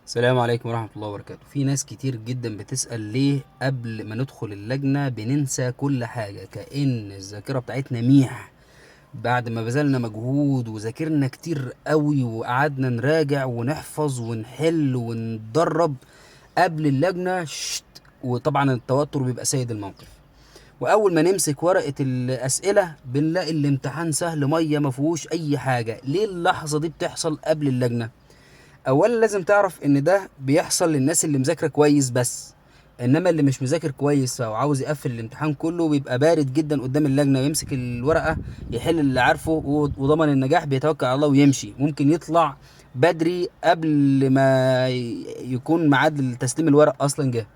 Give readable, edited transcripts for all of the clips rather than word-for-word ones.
السلام عليكم ورحمة الله وبركاته. في ناس كتير جدا بتسأل ليه قبل ما ندخل اللجنة بننسى كل حاجة، كأن الذاكرة بتاعتنا ميح. بعد ما بذلنا مجهود وذاكرنا كتير قوي وقعدنا نراجع ونحفظ ونحل ونتدرب قبل اللجنة شت، وطبعا التوتر بيبقى سيد الموقف. واول ما نمسك ورقة الأسئلة بنلاقي الامتحان سهل مية ما فيهوش اي حاجة. ليه اللحظة دي بتحصل قبل اللجنة؟ اولا لازم تعرف ان ده بيحصل للناس اللي مذاكرة كويس بس، انما اللي مش مذاكر كويس او عاوز يقفل الامتحان كله بيبقى بارد جدا قدام اللجنة، ويمسك الورقة يحل اللي عارفه وضمن النجاح، بيتوكل على الله ويمشي. ممكن يطلع بدري قبل ما يكون ميعاد تسليم الورق اصلا جه.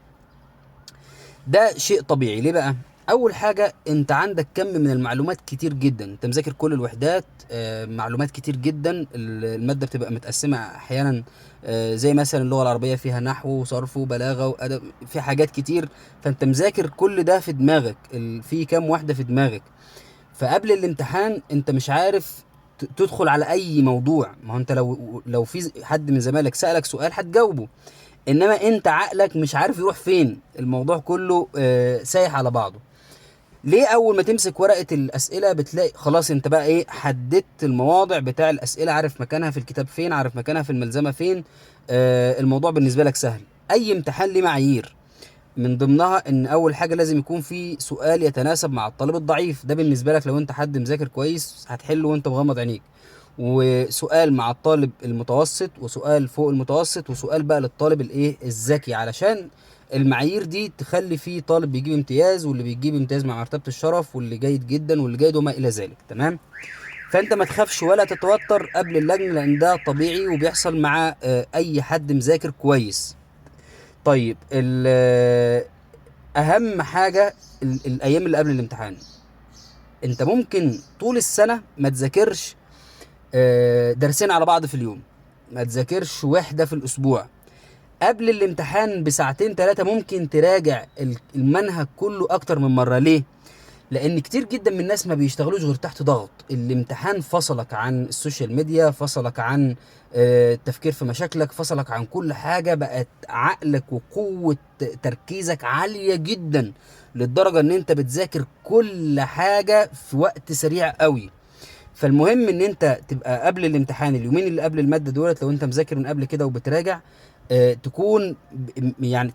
ده شيء طبيعي. ليه بقى؟ اول حاجة انت عندك كم من المعلومات كتير جدا، انت مذاكر كل الوحدات، معلومات كتير جدا. المادة بتبقى متقسمه احيانا، زي مثلا اللغة العربية فيها نحو وصرف وبلاغه وادب، في حاجات كتير، فانت مذاكر كل ده في دماغك، في كام واحدة في دماغك. فقبل الامتحان انت مش عارف تدخل على اي موضوع. ما هو انت لو في حد من زمايلك سألك سؤال هتجاوبه، انما انت عقلك مش عارف يروح فين، الموضوع كله سايح على بعضه. ليه اول ما تمسك ورقة الاسئلة بتلاقي خلاص انت بقى ايه، حددت المواضع بتاع الاسئلة، عارف مكانها في الكتاب فين، عارف مكانها في الملزمة فين، الموضوع بالنسبة لك سهل. اي امتحان ليه معايير، من ضمنها ان اول حاجة لازم يكون في سؤال يتناسب مع الطالب الضعيف. ده بالنسبة لك لو انت حد مذاكر كويس هتحله وانت مغمض عينيك. وسؤال مع الطالب المتوسط، وسؤال فوق المتوسط، وسؤال بقى للطالب الايه الذكي، علشان المعايير دي تخلي فيه طالب بيجيب امتياز، واللي بيجيب امتياز مع مرتبة الشرف، واللي جيد جدا، واللي جيد وما الى ذلك. تمام؟ فانت ما تخافش ولا تتوتر قبل اللجنة، لان ده طبيعي وبيحصل مع اي حد مذاكر كويس. طيب اهم حاجة الايام اللي قبل الامتحان، انت ممكن طول السنة ما تذاكرش درسين على بعض في اليوم، ما تذاكرش وحدة في الأسبوع. قبل الامتحان بساعتين 3 ممكن تراجع المنهج كله أكتر من مرة. ليه؟ لأن كتير جدا من الناس ما بيشتغلوش غير تحت ضغط. الامتحان فصلك عن السوشيال ميديا، فصلك عن التفكير في مشاكلك، فصلك عن كل حاجة. بقت عقلك وقوة تركيزك عالية جدا للدرجة ان انت بتذاكر كل حاجة في وقت سريع قوي. فالمهم ان انت تبقى قبل الامتحان اليومين اللي قبل المادة دولت، لو انت مذاكر من قبل كده وبتراجع، تكون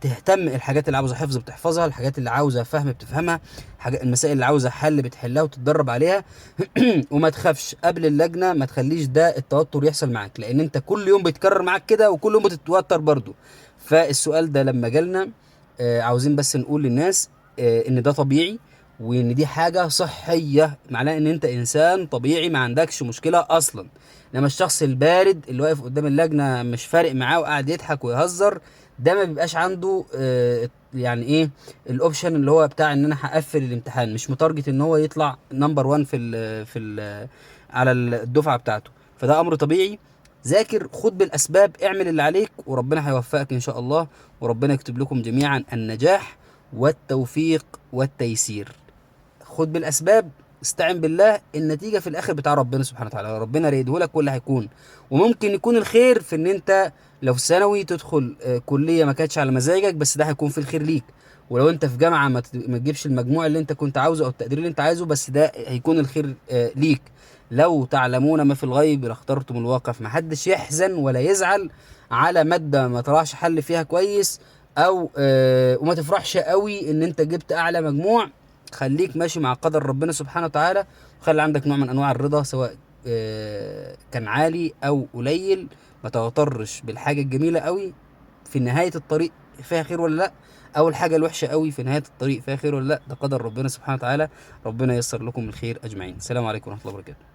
تهتم الحاجات اللي عاوزة حفظ بتحفظها، الحاجات اللي عاوزة فهم بتفهمها، المسائل اللي عاوزة حل بتحلها وتتدرب عليها. وما تخافش قبل اللجنة، ما تخليش ده التوتر يحصل معاك، لان انت كل يوم بيتكرر معاك كده وكل يوم بتتوتر برضو. فالسؤال ده لما جالنا، عاوزين بس نقول للناس، ان ده طبيعي، وان دي حاجة صحية، معناها ان انت انسان طبيعي ما عندكش مشكلة اصلا. انما الشخص البارد اللي واقف قدام اللجنة مش فارق معاه وقاعد يضحك ويهزر، ده ما بيبقاش عنده، الاوبشن اللي هو بتاع ان انا هقفل الامتحان، مش متارجت ان هو يطلع نمبر 1 على الدفعة بتاعته. فده امر طبيعي. ذاكر، خد بالاسباب، اعمل اللي عليك، وربنا هيوفقك ان شاء الله، وربنا يكتب لكم جميعا النجاح والتوفيق والتيسير. خد بالاسباب، استعن بالله، النتيجة في الاخر بتاع ربنا سبحانه وتعالى، ربنا ريده لك كل هيكون. وممكن يكون الخير في ان انت لو في ثانوي تدخل، كليه ما كانتش على مزاجك، بس ده هيكون في الخير ليك. ولو انت في جامعه ما تجيبش المجموع اللي انت كنت عاوزه او التقدير اللي انت عايزه، بس ده هيكون الخير، ليك. لو تعلمون ما في الغيب لاخترتم الواقع. فمحدش يحزن ولا يزعل على مادة ما طلعش حل فيها كويس، وما تفرحش قوي ان انت جبت اعلى مجموع. خليك ماشي مع قدر ربنا سبحانه وتعالى، وخلي عندك نوع من انواع الرضا، سواء، كان عالي او قليل. ما تغترش بالحاجة الجميلة قوي في نهاية الطريق فيها خير ولا لا، او الحاجة الوحشة قوي في نهاية الطريق فيها خير ولا لا. ده قدر ربنا سبحانه وتعالى. ربنا ييسر لكم الخير اجمعين. السلام عليكم ورحمة الله وبركاته.